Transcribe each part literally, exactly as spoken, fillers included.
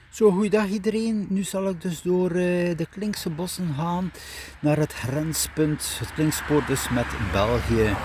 Zo, goeiedag iedereen. Nu zal ik dus door eh, de Klinkse bossen gaan naar het grenspunt, het Klinkspoor dus met België.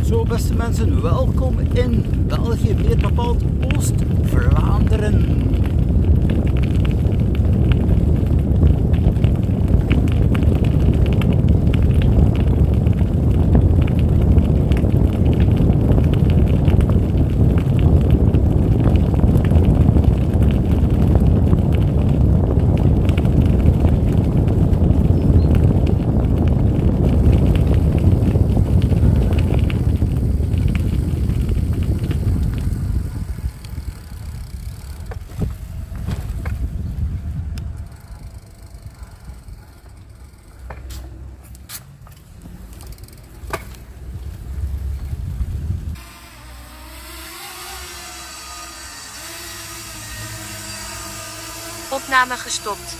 Zo, beste mensen, welkom in België, meer bepaald Oost-Vlaanderen. Opname gestopt.